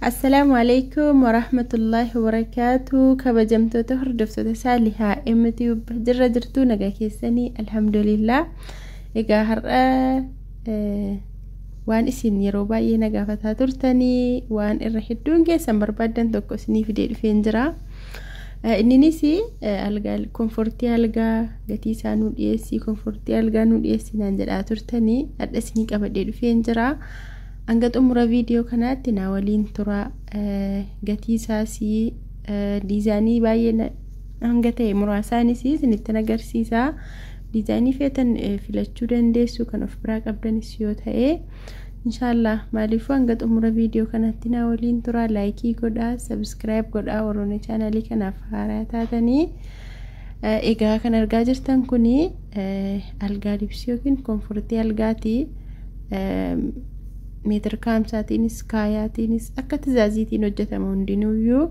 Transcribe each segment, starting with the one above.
Assalaamu alaikum warahmatullaahi wabarakaatu. Kabajamtoota hordoftoota Saalihaa MTV jirra jirtu, nagaa keessanii? Alhamdulillah. Egaa har'a waan isin yeroo baay'ee na gaafataa turtanii, waan irra hedduun keessan barbaaddan tokko isinii fidee dhufeen jira. Inninis algaa, komfortii algaa gatii isaa nuu dhiyeessii, komfortii algaa nuu dhiyeessii naan jedhaa turtanii, har'a isinii qabadhee dhufeen jira. Hanga xumura viidiyoo kanaatti naa waliin tura. Gatii isaas, diizaayinii baay'ee hanga ta'e muraasaanis isinitti agarsiisa. Diizaayinii feetan filachuu dandeessu, kan of biraa qabdanis yoo ta'e, inshaallah. Maaliifuu hanga xumura viidiyoo kanatti naa waliin tura. Like godhaa, subscribe godhaa warroonni chaanalii kanaaf haaraa taatanii. Egaa kan argaa jirtan kuni algaa libsii yookiin komfortii algaati. Meetir kaamsaatiinis kaayaatiinis akka tizaaziitiin hojjetama. Hundinuyyuu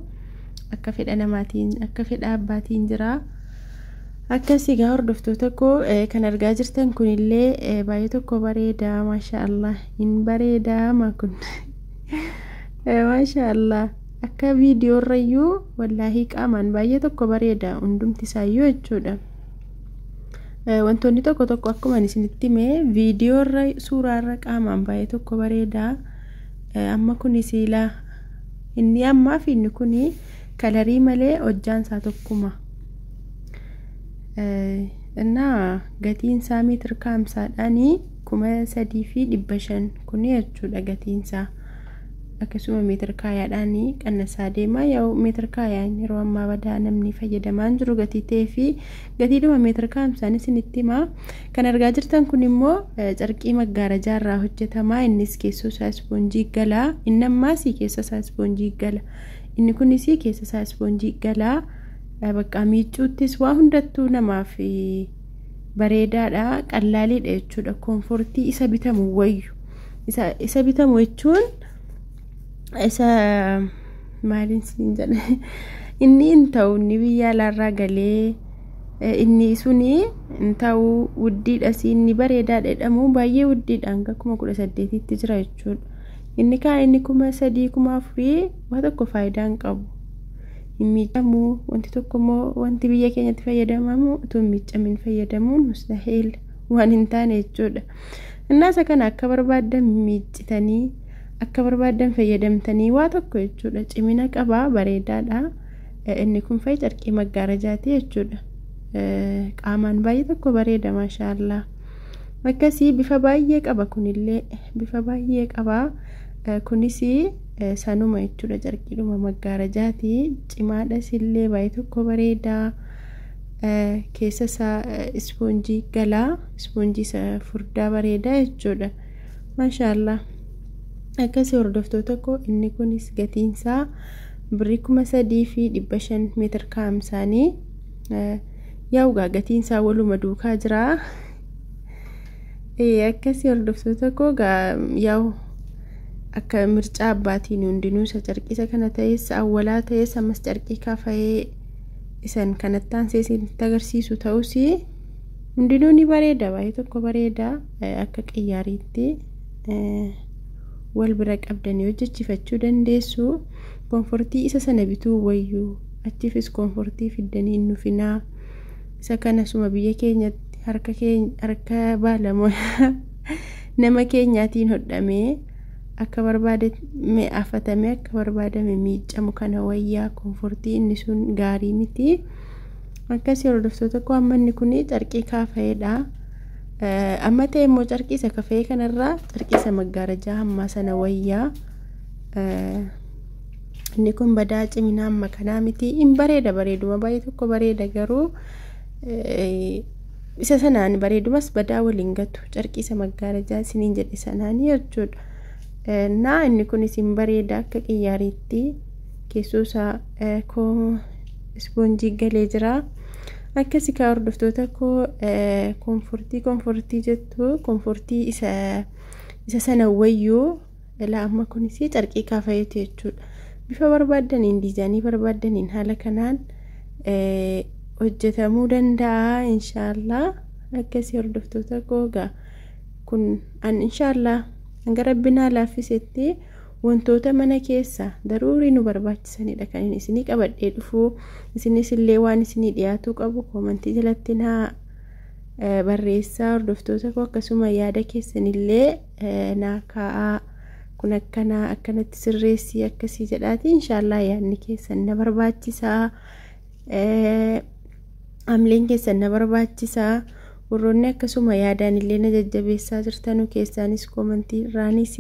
akka fedha namaatiin, akka fedha abbaatiin jira. Akkas egaa hordoftoota koo, kan argaa jirtan kunillee baay'ee tokko bareeda, maasha Allah, hin bareedaa kun, maasha Allah. Akka viidiyoo irrayyuu wallaahii qaamaan baay'ee tokko bareeda hundumti isaayyuu jechuudha. Wantoonni tokko tokko akkuma isinitti hime, viidiyoo irra, suuraa irra qaamaan baay'ee tokko bareeda. Amma kuni siilaa inni ammaa fi inni kuni kalarii malee hojjaan isaa tokkuma. Innaa gatiin isaa meetir kaamsaadhaanii 3,500 kuni jechuudha gatiin isaa. Akkasuma meetir kaayaadhaan qannasaa deema. Yoo meetir kaayaan yeroo ammaa badaa namni fayyadamaa jiru gatii ta'ee fi gatiidhuma meetir kaamsaan isinitti hima. Kan argaa jirtan kun immoo carqii maggaarajaa irraa hojjetama. Innis keessoo isaa ispoonjii gala. Inni ammaas keessa isaa ispoonjii gala. Inni kunis keessa isaa ispoonjii gala. Bakka miicuuttis waa hundattuu namaaf bareedaadha. Qallaaliidha jechuudha. Koomfortii isa bitamu wayyu. Isa bitamu jechuun isa maaliin siin jedhe, inni hin ta'u, inni biyya alaarraa galee inni suni hin ta'u, wuddiidhas. Inni bareedaadha jedhamu baay'ee wuddiidha, hanga 18,000tti jira jechuudha. Inni kaan inni 3,000, 4,000 waa tokko faayidaa hin qabu. Hin miicamu wanti tokko immoo, wanti biyya keenyatti fayyadamamu utuu hin miicamin fayyadamuun mustahil, waan hin taane jechuudha. Innaa isa kana akka barbaaddan miiccitanii, akka barbaaddan fayyadamtanii waa tokko jechuudha. Cimina qabaa, bareedaadha. Inni kun fa'i carqii maggaarajaati jechuudha. Qaamaan baay'ee tokko bareeda, maashaallaa. Akkasii bifa baay'ee qaba, kunillee bifa baay'ee qaba. Kunis sanuma jechuudha, carqiidhuma maggaarajaati. Cimaadhas illee, baay'ee tokko bareeda. Keessa isaa ispoonjii galaa, ispoonjii isa furdaa bareedaa jechuudha. Maashaallaa. Akkasii hordoftoota koo, inni kunis gatiinsaa birrii 3,500 meetir kaa'amsaanii. Yaa'ugaa gatiinsaa waluma duukaa jira. Akkasii hordoftoota koo, yaa'u akka mircaa abbaatiin hundinuu, isa carqii isa kana ta'es, awwalaa ta'es, ammas carqii kafa'ee isan kanatti aansee isinitti agarsiisu ta'us, hundinuu ni bareeda, baay'ee tokko bareeda. Akka qiyyaariitti wal bira qabdanii hojjechifachuu dandeessu. Koomfortii isa sana bituu wayyuu, achiifis koomfortii fiddanii hin nufinaa. Isa kanasuma biyya keenyatti harka keenya, harka baalamoo nama keenyaatiin hodhamee, akka barbaadame afatamee, akka barbaadame miicamu kana wayyaa. Koomfortii inni sun gaarii miti. Akkasii hordoftoota koo, amma inni kun carqii kaafa'eedha. Amma ta'e immoo carqii isa kafa'ee kanarraa carqii isa maggaarajaa hammaa sana wayyaa. Inni kun badaa cimina amma kanaa miti. Hin bareeda, bareeduma baay'ee tokko bareeda, garuu isa sanaan bareedumas badaa waliin gatu carqii isa maggaarajaa isiniin jedhe sanaanii jechuudha. Naa inni kunis hin bareeda, akka qiyyaariitti keessoo isaa koo ispoonjii galee jira. Akkasii kaa hordoftoota koo, koomfortii koomfortii jettu, koomfortii isa sana wayyuu. Ilaa amma kunis carqii kaafayeeti jechuudha. Bifa barbaaddaniin, diizaayinii barbaaddaniin haala kanaan hojjetamuu danda'a, inshaallah. Akkasii hordoftoota koo, gaa kun an inshaallah hanga rabbi naa laaffisetti Wantoota mana keessa daruurii nu barbaachisanidha kan inni isinii qabadhee dhufu. Isinis illee waan isinii dhiyaatuu qabu koomantii jalatti naa barreessaa hordoftoota koo, akkasuma yaada keessanillee naa kaa'aa. Kun akkanaa akkanatti sirreessii akkasii jedhaati, inshaallah yaadni keessan na barbaachisaa, amleen keessan na barbaachisaa. Warroonni akkasuma yaadaan illee na jajjabeessaa jirtanu keessaanis koomantii irraanis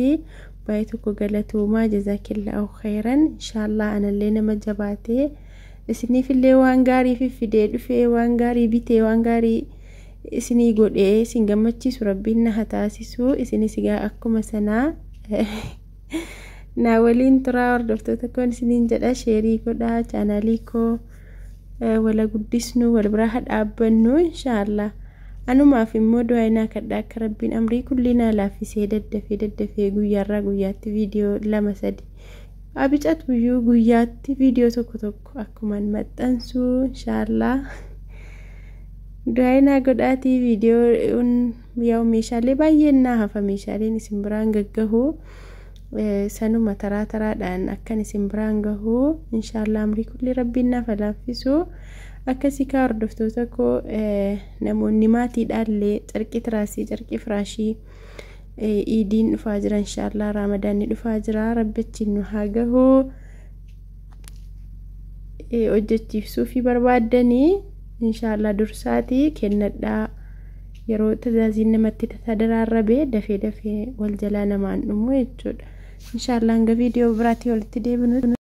baay'ee tokko galatoomaa, jazaakillaahu khayran. Inshaallah anallee nama jabaatee isiniifillee waan gaarii fiffidee dhufee, waan gaarii bitee, waan gaarii isinii godhee isin gammachiisu rabbiin na haa taasisu. Isinis egaa akkuma sanaa naa waliin turaa hordoftoota koon isiniin jedha. Sheerii godhaa, chaanaalii koo wala guddisnu, wal biraa haa dhaabbannu inshaallah. Anumaaf immoo du'aa naa kadhaa akka rabbiin amrii kulli naa laaffisee daddafee daddafee guyyaarraa guyyaatti viidiyoo 2 3 abicatu iyyuu guyyaatti viidiyoo tokko tokko akkuman maxxansu inshaallah. Du'aa naa godhaatii. Viidiyoon yaa'u meeshaalee baay'een naa hafa, meeshaaleen isin biraan gaggahu sanuma taraa taraadhaan akkan isin biraan gahu inshaallah amrii kulli rabbiin naaf laaffisu. Akkasii kaa hordoftoota koo, namoonni maatiidhaallee carqii tiraasii, carqii firaashii, iidiin dhufaa jira inshaallah, raamadaanni dhufaa jira, rabbi achiin nu haa gahu, hojjechiisuu fi barbaaddanii inshaallah dursaatii kennadhaa. Yeroo tajaajiin namatti tadaraarrabe dafee dafee wal jalaa namaan dhumu jechuudha. Inshaallah hanga viidiyoo biraatti walitti deebinu.